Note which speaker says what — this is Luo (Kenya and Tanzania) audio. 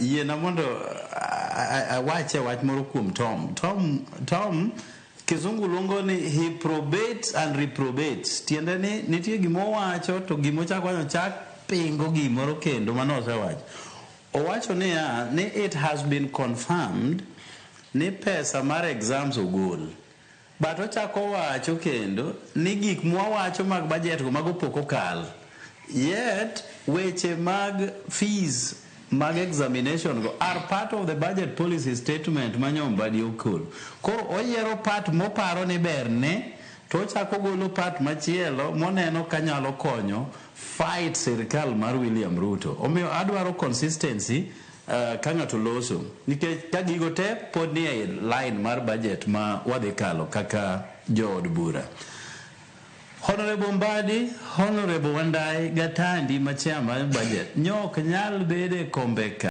Speaker 1: Yiena mondo awache wach moro kuom Tom. Tom kizungu luongo ni he probates and reprobates. Tiende ni nitie gimowacho to gimochako wacho chak pingo gimoro kendo mane osewacho. Owacho niya ni it has been confirmed ni pesa mar exams ogol. But ochako wacho kendo ni gik mwawacho mag budget go mago pok okal. Yet weche mag fees mag examination go are part of the budget policy statement ma Nyombadi okolo. Koro oyiero part moparo ni berne to ochako golo part machielo moneno kanyalo konyo fight sirikal mar William Ruto. Omiyo adwaro consistency ka ng'ato loso nikech ka gigo te pod ni e line mar budget ma wadhi kalo kaka jood bura. Honorable Mbadi, Honorable Wandai, Gatandi ma chairman budget nyok nyal bede kombe ka.